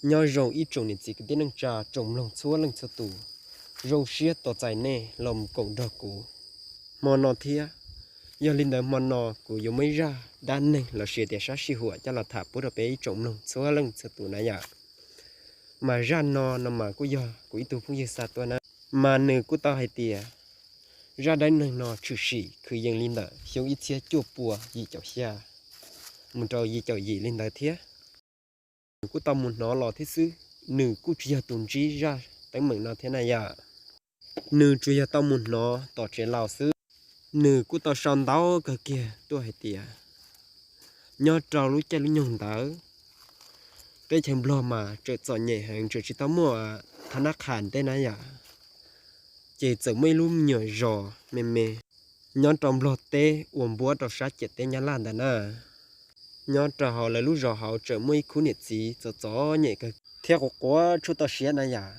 Nyob zoo ib tsoom niam txiv kwv tij neej tsa tsoom mloog txhua leej txhua tus, zoo siab tos txais nej los mus koom nrog kuv hmo no thiab. Yog li ntawd hmo no kuv yuav muaj ib zaj dab neeg los sis tias sab sij huam coj los tham pub rau peb ib tsoom mloog txhua leej txhua tus na yom. Mas zaj no no mas kuj yog kuv ib tug phooj ywg xa tuaj na. Mas nws kuj tau hais tias zaj dab neeg no tshwm sim kwv yees li ntawm xyoo ib txhiab cuaj pua yim caum xya mus rau yim caum yim li ntawd thiab. Nws kuj tau mus hnov los thiab xwb, nws kuj tsis yog tus ntsib zaj teeb meem no thiab na yom. Nws tsuas yog tau mus hnov tom tsev laus xwb. Nws kuj tau sau ntau kawg kiag tuaj hais tias nyob rau lub caij lub nyoog ntawd, teb chaws Nplog mas tseem txom nyem heev, tseem tsis tau muaj thav nab qhas tej na yom. Ces txawm muaj ib lub me nyuam zos me me nyob rau Nplog teb uas npuab rau sab ciam teb Nyab Laj ntawd na. Nyob rau hauv lawv lub zos hauv tseem muaj ib khub niam txiv txom txom nyem kawg thiab quav quav tshuaj toj siab na yom.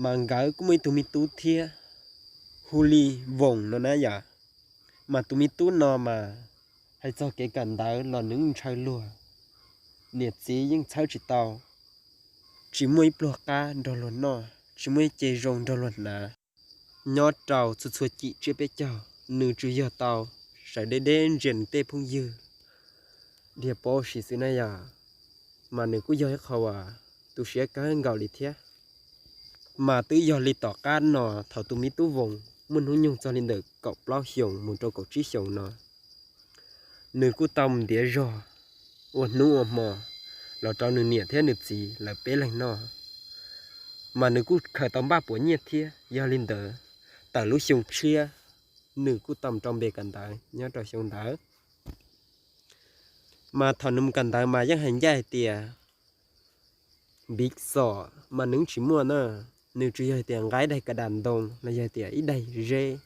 Mas nkawd kuj muaj ib tug me tub thiab, hu li Voos no na yom. Mas tus me tub no mas hais txog kev kawm ntawv los nws yeej ntshaw luag, niam txiv yeej txhawb tsis tau, tsis muaj ib pluag qab nrog luag noj, tsis muaj ib ce zoo nrog luag hnav. Nyob rau txhua txhua cim tsiab peb caug, nws tsuas yog tau sawv deb deb ntsia nws tej phooj ywg dhia paub si xwb na yom. Mas nws kuj yog ib qho uas tu siab kawg nkaus li thiab. Mas twb yog li tom qab no, thaum tus me tub Voos muaj hnub nyoog txog li ntawm kaum plaub xyoos mus rau kaum tsib xyoos no, nws kuj tau mus ntiav zog ua hnub ua hmo los rau nws niam thiab nws txiv lawv peb leeg noj. Mas nws kuj khaws tau npaj puav nyiaj thiab, yog li ntawd tawm lub xyoo tshiab nws kuj tau mus rau npe kawm ntawv nyob rau xyoo ntawd. Mas thaum nws mus kawm ntawv mas yeej hais ncaj hais tias npiv xom mas nws tsis muaj na, nws tsuas yog hais tias nqa ib daig kav dam ntoo los yog hais tias ib daig zeb.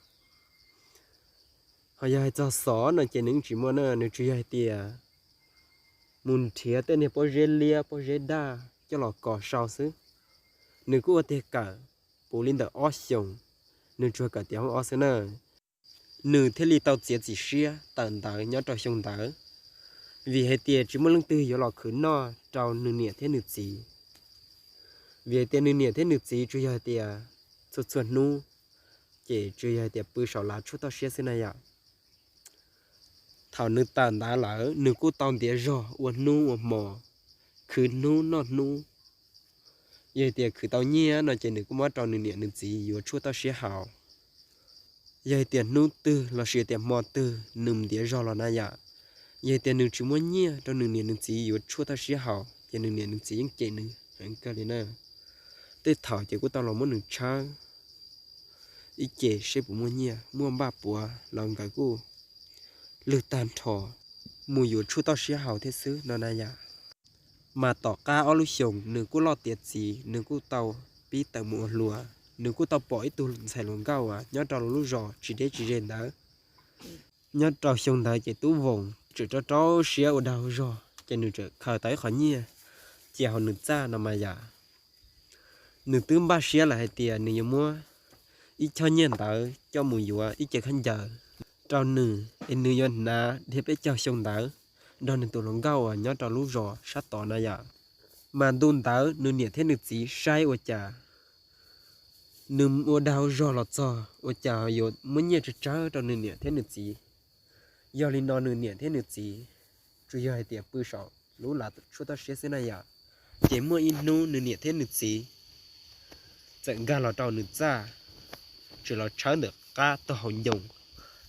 Ho yog hais txog xov no ces nws tsis muaj na, nws tsuas yog hais tias mus nrhiav tej niag pob zeb liab pob zeb daj coj los kos sau xwb. Nws kuj ua tiag kawm puv li ntawm ob xyoos, nws tsuas kawm tiav hoob ob xwb na. Nws thiaj li tau txiav txim siab tawm ntawv nyob rau xyoo ntawd, vim hais tias tsis muaj leej twg yuav los khwv noj rau nws niam thiab nws txiv. Vim hais tias nws niam thiab nws txiv tsuas yog hais tias txhua txhua hnub ces tsuas yog hais tias pw saum lav tshuaj toj siab xwb na yom. Thaum nws tawm ntawv lawm nws kuj tau ntiav zog ua hnub ua hmo, khwv hnub noj hnub. Yog hais tias khwv tau nyiaj no ces nws kuj muab rau nws niam nws txiv yuav tshuaj toj siab haus. Yog hais tias hnub twg los sis tias hmo twg nws ntiav zog los na yom, yog hais tias nws tsis muab nyiaj rau nws niam nws txiv yuav tshuaj toj siab haus ces nws niam nws txiv yeej cem nws heev kawg li na. Tej thaum ces kuj tau los muab nws tshawb ib ce seb puas muaj nyiaj, muaj npaj puav los nkawd kuj lwg tag nrho mus yuav tshuaj toj siab haus thiab xwb no na yom. Mas tom qab ob lub xyoos nws kuj loj tiav txiv, nws kuj tau pib tawm mus ua hluas, nws kuj tau pom ib tug ntxhais hluas nkauj uas nyob rau lub zos tsis deb tsis ze ntawd. Nyob rau xyoo ntawd ces tub Voos tseem rau rau siab ua dag ua zog ces nws tseem khaws tau ib qho nyiaj cia hauv nws txaj no mas yom. Nws twb npaj siab lawm hais tias nws yuav muab ib choj nyiaj ntawd coj mus yuav ib ce khaub ncaws rau nws es nws yuav hnav dhia peb caug xyoo ntawd nrog nws tus hluas nkauj uas nyob rau lub zos sab tod na yom. Mas ntu ntawd nws niam thiab nws txiv saib ua cas nws ua dag ua zog los txog ua cas yuav muab nyiaj tsawg tsawg rau nws niam thiab nws txiv. Yog li no nws niam thiab nws txiv tsuas yog hais tias pw saum lub lav tshuaj toj siab xwb na yom. Ces muaj ib hnub nws niam thiab nws txiv txawm nkag los rau nws txaj, tseem los tshawb ntawm qab tog hauv ncoo,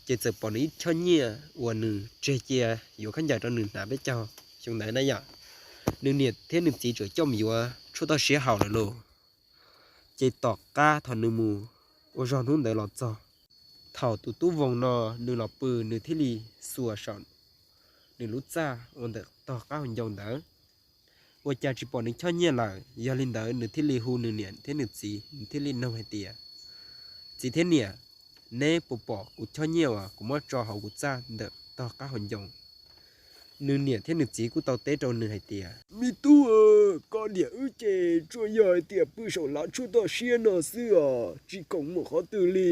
ces txawm pom nws ib choj nyiaj uas nws tseg cia yuav khaub ncaws rau nws hnav peb caug xyoo ntawd na yom. Nws niam thiab nws txiv tseem coj mus yuav tshuaj toj siab haus lawm lauj. Ces tom qab thaum nws mus ua zog hnub ntawd los txog, thaum tus tub Voos no nws los pw nws thiaj li xuas saum nws lub txaj ua ntawm tog qab hauv ncoo ntawd, ua cas tsis pom nws choj nyiaj lawm. Yog li ntawd nws thiaj li hu nws niam thiab nws txiv, nws thiaj li nug hais tias, txiv thiab niam, neb puas pom kuv choj nyiaj uas kuv muab tso hauv kuv txaj ntawm tog qab hauv ncoo? Nws niam thiab nws txiv kuj tau teb rau nws hais tias, me tub, koj niam wb ces tsuas yog hais tias pw saum lav tshuaj toj siab no xwb os, tsis khoom mus qhov twg li.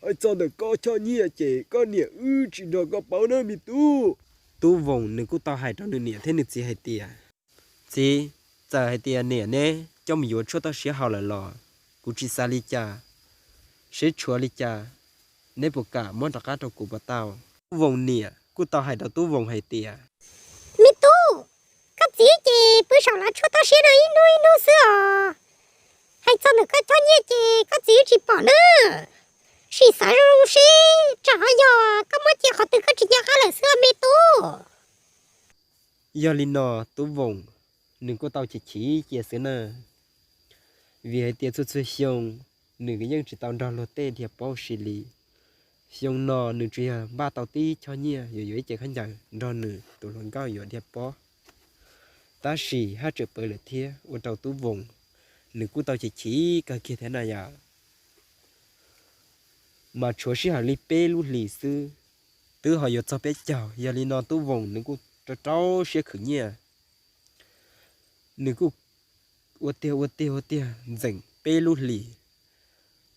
Hais txog ntawm koj choj nyiaj ces koj niam wb tsis nrog koj paub na me tub. Tub Voos nws kuj tau hais rau nws niam thiab nws txiv hais tias, txiv, Txawm hais tias niam neb coj mus yuav tshuaj toj siab haus lawm los kuv tsis xav li cas, seb tshuav li cas neb puas kam muab rov qab rau kuv puas tau? Tub Voos niam kuj tau hais rau Tub Voos hais tias, me tub, koj txiv ces pw saum lav tshuaj toj siab no ib hnub ib hnub xwb os. Hais txog ntawm koj choj nyiaj ces koj txiv tsis pom na. Sim xav zoo seb tsam ho yog koj muab cia qhov twg koj tsis nco qab lawm xwb me tub. Yog li no Tub Voos nws kuj tau chim chim cia xwb na, vim hais tias txhua txhua xyoo nws yeej tsis tau nrog luag tej dhia pob ua si li. Xyoo no nws tsuas yog npaj tau tib choj nyiaj yuav yuav ib ce khaub ncaws nrog nws tus hluas nkauj yuav dhia pob, tab sis haj tseem pawv lawm thiab ua rau Tub Voos nws kuj tau chim chim kawg kiag thiab na yom. Mas tshuav sij hawm li peb lub hlis xwb, twb ho yuav txog peb caug. Yog li no Tub Voos nws kuj rau rau siab khwv nyiaj, nws kuj ua tiag ua tiag ua tiag ntxeem peb lub hlis,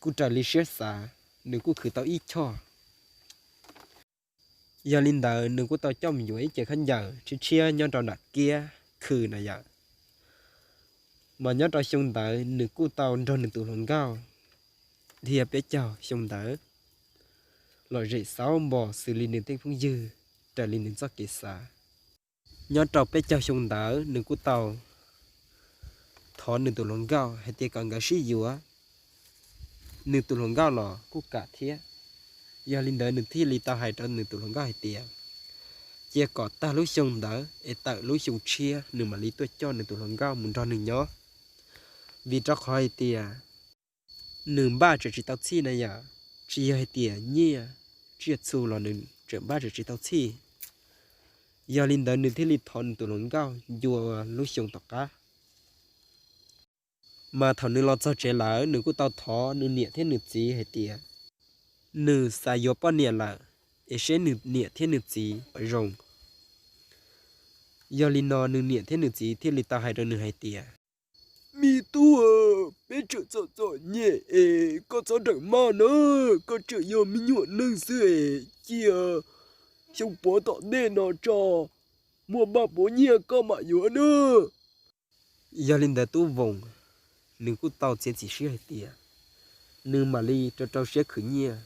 kuj raws li siab xav, nws kuj khwv tau ib choj. Yog li ntawd nws kuj tau coj mus yuav ib ce khaub ncaws tshiab tshiab nyob rau nram kiab khw na yom. Mas nyob rau xyoo ntawd nws kuj tau nrog nws tus hluas nkauj dhia peb caug xyoo ntawd lom zem xauv npo xws li nws tej phooj ywg raws li nws txoj kev xav. Nyob rau peb caug xyoo ntawd nws kuj tau thov nws tus hluas nkauj hais tias kom nkawd sib yuav, nws tus hluas nkauj los kuj kam thiab. Yog li ntawd nws thiaj li tau hais rau nws tus hluas nkauj hais tias cia kom tag lub xyoo ntawd es tawm lub xyoo tshiab nws mam li tuaj coj nws tus hluas nkauj mus nrog nws nyob, vim rau qhov hais tias nws npaj tseem tsis tau txhij na yom, tsis yog hais tias nyiaj tsiaj txhu los nws tseem npaj tseem tsis tau txhij. Yog li ntawd nws thiaj li thov nws tus hluas nkauj ncua lub xyoo tom qab. Mas thaum nws los txog tsev lawm nws kuj tau thov nws niam thiab nws txiv hais tias nws xav yuav poj niam lawm, es seb nws niam thiab nws txiv puas zoo. Yog li no nws niam thiab nws txiv thiaj li tau hais rau nws hais tias, me tub, peb tseem txom txom nyem es koj txhob nrawm maj na, koj tseem yog me nyuam neeg xwb es cia xyoo puav tom ntej no tso, muaj npaj puav nyiaj koj mam yuav na. Yog li ntawd Tub Voos nws kuj tau txiav txim siab hais tias nws mam li rau rau siab khwv nyiaj.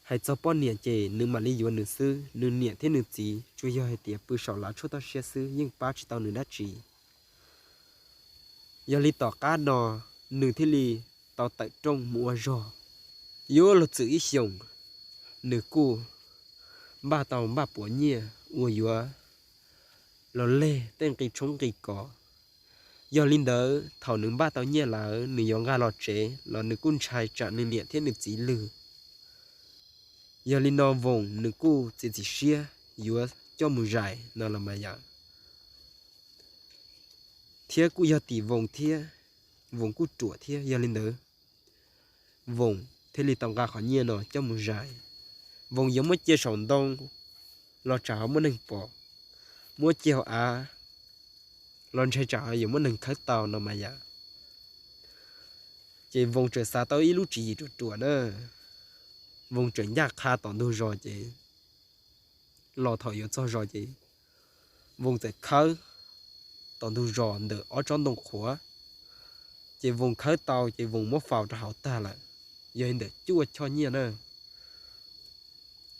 Hais txog poj niam ces nws mam li yuav nws xwb, nws niam thiab nws txiv tsuas yog hais tias pw saum lav tshuaj toj siab xwb yeej pab tsis tau nws dab tsi. Yog li tom qab no nws thiaj li tau tawm rooj mus ua zog. Yuav luag txwm ib xyoos, nws kuj npaj tau npaj puav nyiaj uas yuav los leg tej nqi tshoob nqi kos. Yog li ntawd thaum nws npaj tau nyiaj lawm nws yuav nqa los tsev los nws kuj ntshai tsam nws niam thiab nws txiv lwg. Yog li no Voos nws kuj txiav txim siab yuav coj mus zais no los mas yom. Thiab kuj yog tim Voos thiab, Voos kuj ruam thiab, yog li ntawd Voos thiaj li tau nqa qhov nyiaj no coj mus zais. Voos yuav muab cia saum ntoo los tsam ho muaj neeg pom, muab cia hauv av los ntshai tsam ho yuav muaj neeg khawb tau no mas yom. Ces Voos txawm xav tau ib lub tswv yim ruam ruam na, Voos txawm ncaj qha tom ntug zos ces los thaum yuav txog zos ces Voos txawm khawb tom ntug zos ntawm ob tsob ntoo qhuav. Ces Voos khawb tau ces Voos muab faus rau hauv tag lawm, yog li ntawm cuaj choj nyiaj na.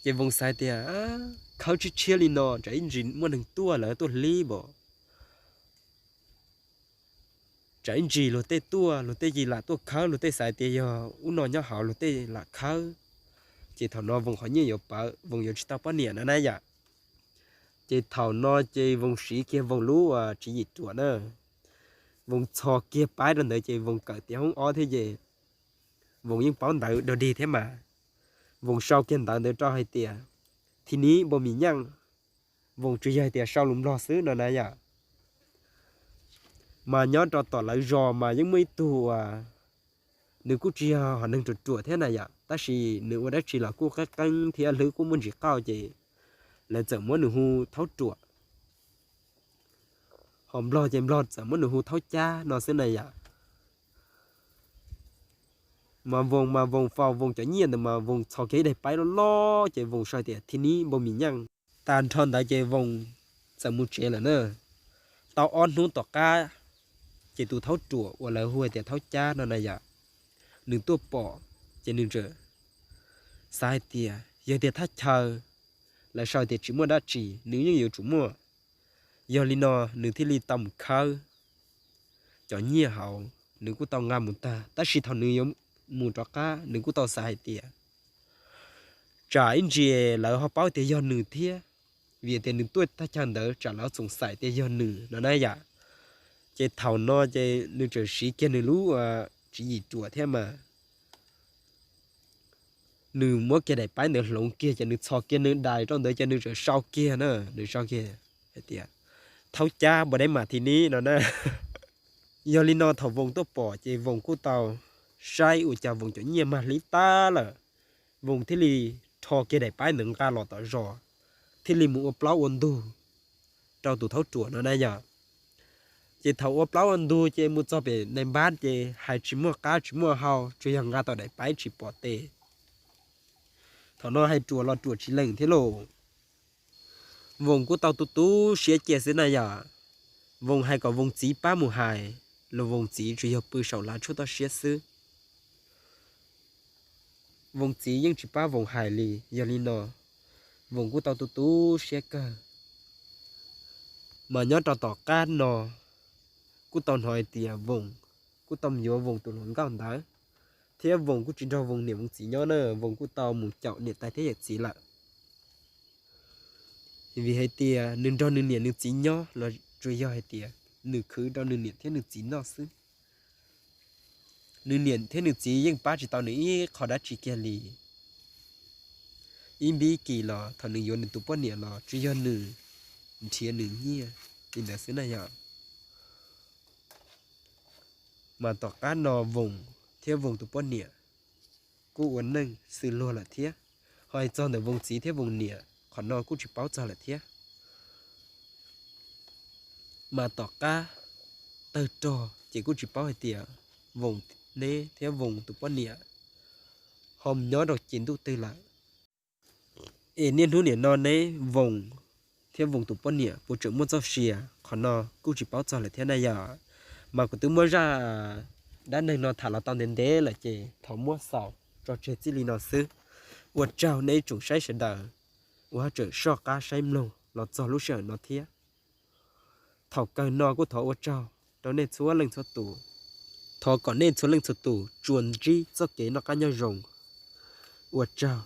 Ces Voos xav tias, khawb tshiab tshiab li no tsam ib ntsis muaj neeg tuaj lawv tuaj hlib npaum, tsam ib ntsis luag tej tuaj luag tej cia li lam tuaj khawb, luag tej xav tias yog ub no nyob hauv luag tej lam khawb. Ces thaum no Voos qhov nyiaj yuav pawv, Voos yuav tsis tau poj niam no na yom. Ces thaum no ces Voos siv kiag Voos lub tswv yim ruam na, Voos txhos kiag paib rau ntawd ces Voos kawm tiav hoob ob thiab ces Voos yeej paub ntawv dog dig thiab mas. Voos sau kiag ntawv ntawd rau hais tias, thi ní npau mis nyaaj. Voos tsuas yog hais tias sau lus Nplog xwb no na yom. Mas nyob rau tom lawv zos mas yeej muaj ib tug uas nws kuj tsis yog hom neeg ruam ruam thiab na yom, tab sis nws ua dab tsi los kuj qeeb qeeb thiab hlwb kuj muaj ntsis qauj ces lawv txawm muab nws hu Thaub Ruam. Ho Nplog ces Nplog txawm muab nws hu Thaub Cab no xwb na yom. Mas Voos mas Voos faus Voos cov nyiaj ntawd mas Voos txhos kiag ib daim paib loj loj ces Voos sau tias thi ní npau mis nyaaj. Tag nrho ntawd ces Voos txawm mus tsev lawm na. Tau ob hnub tom qab Ces tus thaub ruam uas lawv hu hais tias thaub cab no na yom, nws tuaj pom, ces nws txawm xav hais tias yog tias thaj chaw lawv sau tias tsis muaj dab tsi, nws yeej yuav tsum muaj. Yog li no nws thiaj li tau mus khawb cov nyiaj hauv, nws kuj tau nqa mus tag, tab sis thaum nws yuav mus rov qab nws kuj tau xav hais tias tsam ib ntsis lawv ho paub tias yog nws thiab, vim tias nws tuaj thaj chaw ntawd tsam lawv txoos xaim tias yog nws no na yom. Ces thaum no ces nws txawm siv kiag nws lub tswv yim ruam thiab mas, nws muab kiag daim paib ntawd hloov kiag ces nws txhos kiag nws daim rau ntawd ces nws txawm sau kiag na, nws sau kiag hais tias thaub cab npua deb mas thi ni no na. Yog li no thaum Voos tuaj pom ces Voos kuj tau saib ua cas Voos cov nyiaj mag hli tag lawm, Voos thiaj li rho kiag daim paib ntawd nqa los tom zos, thiaj li mus ua plaub ua ntug rau tus thaub ruam no na yom. Ces thaum ua plaub ua ntug ces mus txog pem nais npab ces hais tsis muaj qab tsis muaj hau, tsuas yog nqa tau daim paib tsis pom tes. Thaum no hais ruam los ruam tsis lees thiab lauj. Voos kuj tau tu tu siab cia xwb na yom. Voos hais kom Voos txiv pab mus hais, los Voos txiv tsuas yog pw saum lav tshuaj toj siab xwb. Voos txiv yeej tsis pab Voos hais li. Yog li no Voos kuj tau tu tu siab kawg. Mas nyob rau tom qab no kuj tau hnov hais tias Voos kuj tau mus yuav Voos tus hluas nkauj ntawd, thiab Voos kuj tsis nrog Voos niam Voos txiv nyob na, Voos kuj tau mus caum niam tais thiab yawm txiv lawm. Vim hais tias nws nrog nws niam nws txiv nyob los tsuas yog hais tias nws khwv rau nws niam thiab nws txiv noj xwb. Nws niam thiab nws txiv yeej pab tsis tau nws ib qho dab tsi kiag li. Ib npib kis los thaum nws yuav nws tus poj niam los tsuas yog nws nrhiav nws nyiaj li ntawd xwb na yom. Mas tom qab no Voos thiab Voos tus poj niam kuj ua neej xws luag lawm thiab. Ho hais txog ntawm Voos txiv thiab Voos niam qhov no kuj tsis paub txog lawm thiab. Mas tom qab tawg rog ces kuj tsis paub hais tias Voos neb thiab Voos tus poj niam ho mus nyob rau ces ntuj twg lawm. Es niaj hnub nim no neb Voos thiab Voos tus poj niam puas tseem muaj txoj sia, qhov no kuj tsis paub txog lawm thiab na yom. Mas kuv twb muab zaj dab neeg no tham los tau ntev ntev lawm ces thov muab xaus tso tseg txij li no xwb. Ua tsaug nej ib tsoom saib sawv daws uas ho tseem soj qab saib mloog los txog lub sij hawm no thiab. Thaum kawg no kuj thov ua tsaug rau nej txhua leej txhua tus. Thov kom nej txhua leej txhua tus tsuas ntsib txoj kev noj qab nyob zoo. Ua tsaug.